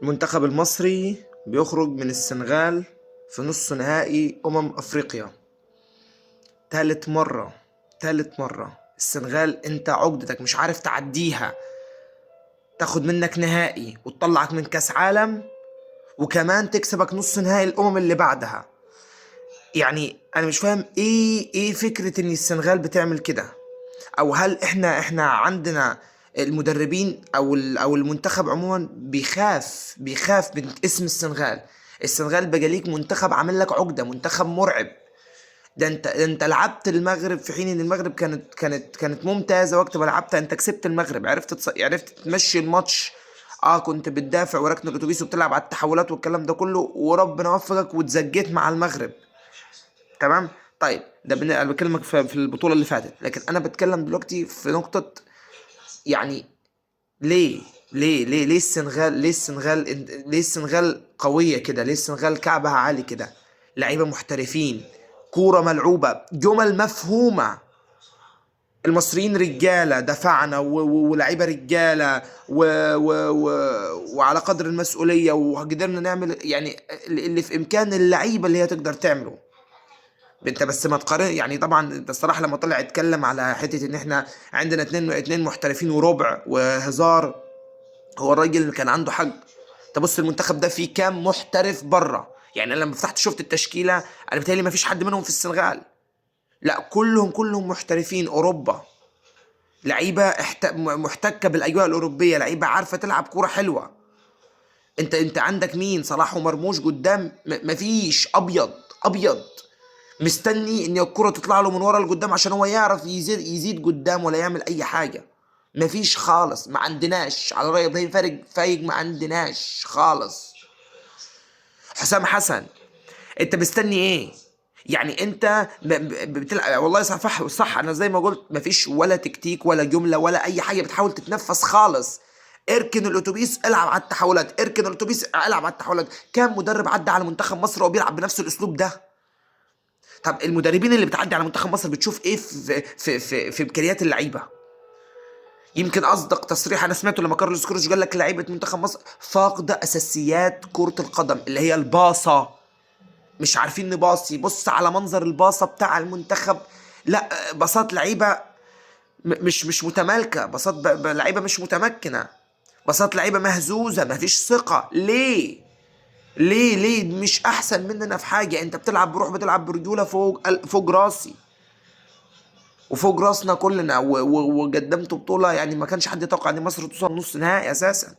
المنتخب المصري بيخرج من السنغال في نص نهائي أفريقيا. تالت مرة، تالت مرة السنغال انت عقدتك مش عارف تعديها، تاخد منك نهائي وتطلعك من كاس عالم، وكمان تكسبك نص نهائي الأمم اللي بعدها. يعني أنا مش فاهم إيه فكرة إن السنغال بتعمل كده، أو هل إحنا عندنا المدربين أو المنتخب عموما بيخاف من اسم السنغال. السنغال بجاليك منتخب عامل لك عقدة، منتخب مرعب. ده انت لعبت المغرب في حين ان المغرب كانت ممتازة وقت ما لعبتها، انت كسبت المغرب، عرفت تمشي الماتش. كنت بتدافع وراكن الاتوبيس وبتلعب على التحولات والكلام ده كله، وربنا وفقك وتزجيت مع المغرب. تمام؟ طيب ده انا بكلمك في البطولة اللي فاتت، لكن انا بتكلم دلوقتي في نقطة، يعني ليه ليه ليه ليه السنغال، ليه السنغال، ليه السنغال قوية كده؟ ليه السنغال كعبها عالي كده؟ لعيبة محترفين، كورة ملعوبة، جمل مفهومة. المصريين رجالة، دفعنا ولعيبة رجالة وعلى قدر المسؤولية، وقدرنا نعمل اللي في إمكان اللعيبة اللي هي تقدر تعمله. انت بس ما تقارن، طبعا انت الصراحة لما طلع اتكلم على حتة ان احنا عندنا اتنين محترفين وربع وهزار، هو الراجل كان عنده حق. انت بص المنتخب ده فيه كام محترف بره؟ انا لما فتحت شفت التشكيلة انا بيتهيألي ما فيش حد منهم في السنغال، لا كلهم محترفين اوروبا، لعيبة محتكه بالاجواء الاوروبية، لعيبة عارفه تلعب كورة حلوة. انت عندك مين؟ صلاح ومرموش قدام، مفيش، ابيض ابيض مستني ان الكرة تطلع له من ورا لقدام عشان هو يعرف يزيد قدام ولا يعمل اي حاجة. مفيش خالص، ما عندناش. على رأي ابراهيم فايق ما عندناش خالص. حسام حسن انت مستني ايه؟ انت بتلعب والله صح، صح، انا زي ما قلت مفيش ولا تكتيك ولا جملة ولا اي حاجة، بتحاول تتنفس خالص. اركن الاتوبيس العب على التحولات، اركن الاتوبيس العب على التحولات. كام مدرب عدى على منتخب مصر وبيلعب بنفس الاسلوب ده؟ طب المدربين اللي بتعدي على منتخب مصر بتشوف ايه في امكانيات اللعيبة؟ يمكن اصدق تصريح انا سمعته لما كارلوس كيروش قال لك لعيبة منتخب مصر فاقده اساسيات كره القدم اللي هي الباصه، مش عارفين نباصي. بص على منظر الباصه بتاع المنتخب، لا باصات لعيبة مش متمالكه، باصات لعيبة مش متمكنة، باصات لعيبة مهزوزة، مفيش ثقة. ليه؟ ليه؟ ليه مش احسن مننا في حاجة؟ انت بتلعب بروح، بتلعب برجوله فوق راسي وفوق راسنا كلنا، وقدمت بطوله ما كانش حد يتوقع ان مصر توصل نص نهائي اساسا.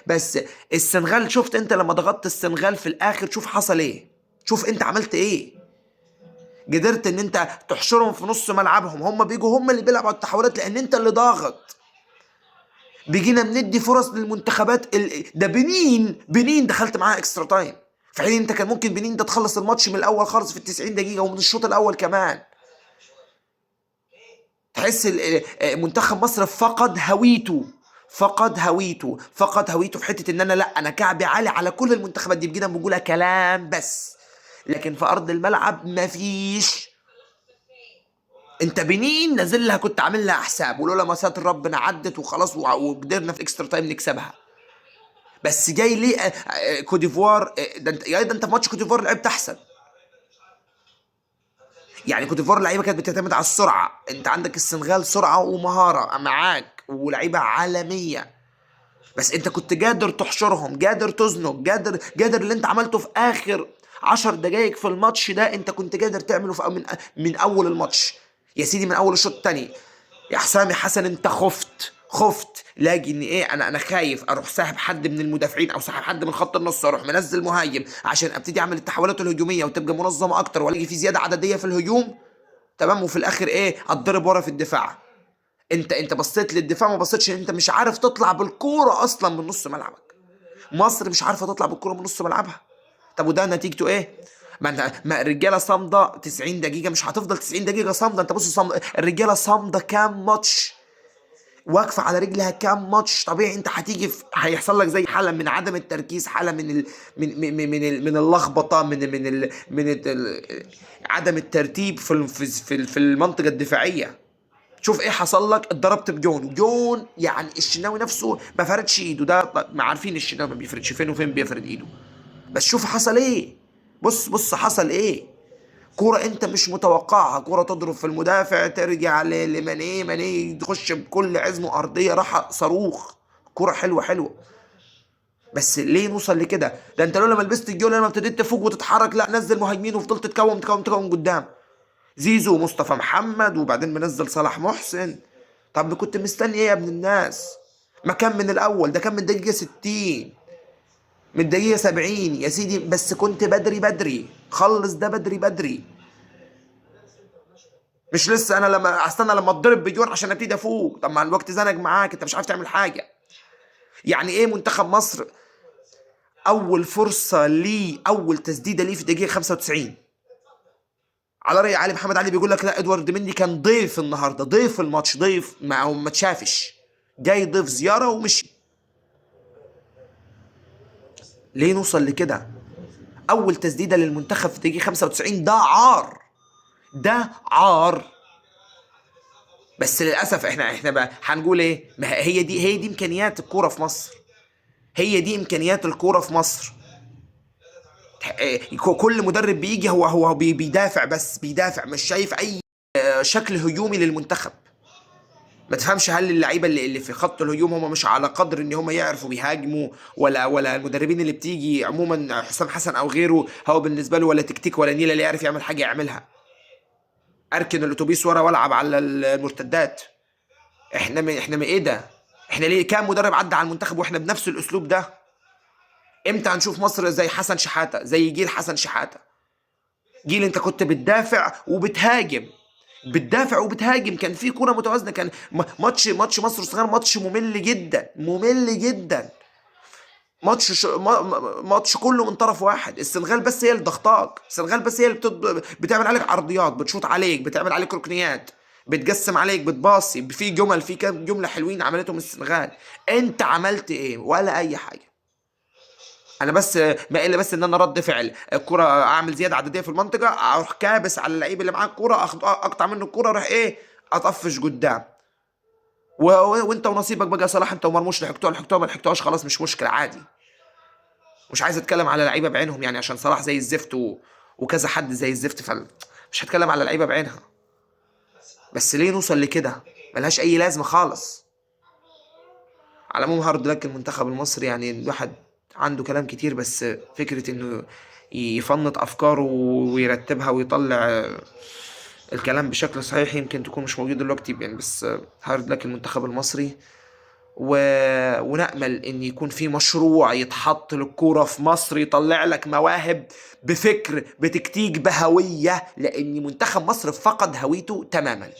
بس السنغال، شفت انت لما ضغطت السنغال في الاخر شوف حصل ايه، شوف انت عملت ايه، قدرت ان انت تحشرهم في نص ملعبهم، هم بيجوا هم اللي بيلعبوا على التحولات لان انت اللي ضاغط. بيجينا بندي فرص للمنتخبات ده بنين دخلت معاها extra time، في حين انت كان ممكن بنين ده تخلص الماتش من الاول خالص في التسعين دقيقة ومن الشوط الاول كمان. تحس منتخب مصر فقد هويته، فقد هويته، فقد هويته في حتة ان انا لا، انا كعبي عالي على كل المنتخبات دي، بيجينا بنقولها كلام بس، لكن في ارض الملعب مفيش. انت بنين نازل لها كنت عامل لها حساب، ولولا ما ساتر ربنا عدت وخلاص وقدرنا في extra time نكسبها. بس جاي ليه، كوتيفوار، ده انت، يا ده انت في ماتش كوتيفوار لعبت احسن. كوتيفوار لعيبة كانت بتعتمد على السرعة، انت عندك السنغال سرعة ومهارة معاك ولعيبة عالمية، بس انت كنت قادر تحشرهم، قادر تزنق، قادر اللي انت عملته في اخر 10 دقايق في الماتش ده انت كنت قادر تعمله من اول الماتش يا سيدي، من اول الشوط الثاني. يا حسام يا حسن انت خفت لاجي ان ايه، انا خايف اروح ساحب حد من المدافعين او ساحب حد من خط النص، اروح منزل مهاجم عشان ابتدي اعمل التحولات الهجومية وتبقى منظمة اكتر، والاقي في زيادة عددية في الهجوم، تمام، وفي الاخر ايه، اتضرب ورا في الدفاع. انت بصيت للدفاع، ما بصيتش ان انت مش عارف تطلع بالكورة اصلا من نص ملعبك. مصر مش عارفه تطلع بالكورة من نص ملعبها. طب وده نتيجته ايه؟ ما انت، ما الرجالة صامده 90 دقيقة، مش هتفضل 90 دقيقة صامده. انت بص صامده، الرجالة صامده كام ماتش، واقفة على رجلها كام ماتش. طبيعي انت هتيجي في، هيحصل لك زي حاله من عدم التركيز، حاله من ال، من، من، من، من ال، من اللخبطة، من، من ال، من ال، عدم الترتيب في ال، في، في، في المنطقة الدفاعية. شوف ايه حصل لك، اتضربت بجون، جون يعني الشناوي نفسه ما فردش ايده، ده ما عارفين الشناوي ما بيفردش فين وفين بيفرد ايده، بس شوف حصل ايه. بص بص حصل ايه. كورة انت مش متوقعها، كورة تضرب في المدافع ترجع لماني، ماني تخش بكل عزمه ارضية، راح صاروخ. كورة حلوة حلوة، بس ليه نوصل لكده؟ ده انت لولا ما لبست الجول، لما ابتديت تفوق وتتحرك، لا نزل مهاجمين وفضلت تكوم تكوم تكوم قدام زيزو ومصطفى محمد، وبعدين منزل صلاح محسن. طب كنت مستني ايه يا ابن الناس؟ ما كان من الاول، ده كان من دقيقة 60، من دقيقة 70 يا سيدي، بس كنت بدري بدري، خلص ده بدري بدري. مش لسه انا لما استنى لما اتضرب بجون عشان ابتدي افوق. طب ما الوقت زنق معاك، انت مش عارف تعمل حاجة. يعني ايه منتخب مصر اول فرصة ليه، اول تسديده ليه في دقيقة 95؟ على راي علي محمد علي بيقول لك لا ادوارد مندي كان ضيف النهارده، ضيف الماتش، ضيف ما هو ما اتشافش، جاي ضيف زيارة ومشي. ليه نوصل لكده؟ اول تسديده للمنتخب في دقيقة 95، ده عار، ده عار. بس للاسف احنا بقى هنقول ايه؟ ما هي دي، هي دي امكانيات الكورة في مصر، هي دي امكانيات الكورة في مصر. كل مدرب بيجي هو بيدافع بس، بيدافع، مش شايف اي شكل هجومي للمنتخب. ما تفهمش هل اللعيبة اللي في خط الهجوم هم مش على قدر ان هم يعرفوا بيهاجموا، ولا المدربين اللي بتيجي عموما حسام حسن او غيره هو بالنسبة له ولا تكتيك ولا نيله، اللي يعرف يعمل حاجة يعملها. اركن الاتوبيس ورا والعب على المرتدات. احنا من ايه ده؟ احنا ليه كام مدرب عدى على المنتخب واحنا بنفس الاسلوب ده؟ امتى هنشوف مصر زي حسن شحاته، زي جيل حسن شحاته؟ جيل انت كنت بتدافع وبتهاجم، بتدافع وبتهاجم، كان في كورة متوازنة. كان ماتش مصر الصغير ماتش ممل جدا، ممل جدا، ماتش ماتش كله من طرف واحد. السنغال بس هي اللي ضغطاك، السنغال بس هي اللي بتعمل عليك عرضيات، بتشوط عليك، بتعمل عليك ركنيات، بتجسم عليك، بتباصي في جمل، في كام جملة حلوين عملتهم السنغال. انت عملت ايه؟ ولا اي حاجة. انا بس ما الا بس ان انا رد فعل الكره، اعمل زيادة عددية في المنطقة، اروح كابس على اللعيب اللي معاه الكره، اقطع منه الكره، اروح ايه، اطفش قدام. وانت ونصيبك بقى صلاح، انت ومرموش لحقتوها لحقتوها، ما لحقتوهاش خلاص مش مشكلة عادي. مش عايز اتكلم على لعيبة بعينهم يعني، عشان صلاح زي الزفت وكذا حد زي الزفت، فمش هتكلم على لعيبة بعينها. بس ليه نوصل لكده؟ ملهاش اي لازمه خالص. على العموم hard luck المنتخب المصري، يعني الواحد عنده كلام كتير، بس فكرة انه يفنط افكاره ويرتبها ويطلع الكلام بشكل صحيح يمكن تكون مش موجود دلوقتي يعني. بس hard luck المنتخب المصري، ونأمل ان يكون في مشروع يتحط للكورة في مصر، يطلع لك مواهب بفكر بتكتيك بهوية، لان منتخب مصر فقد هويته تماما.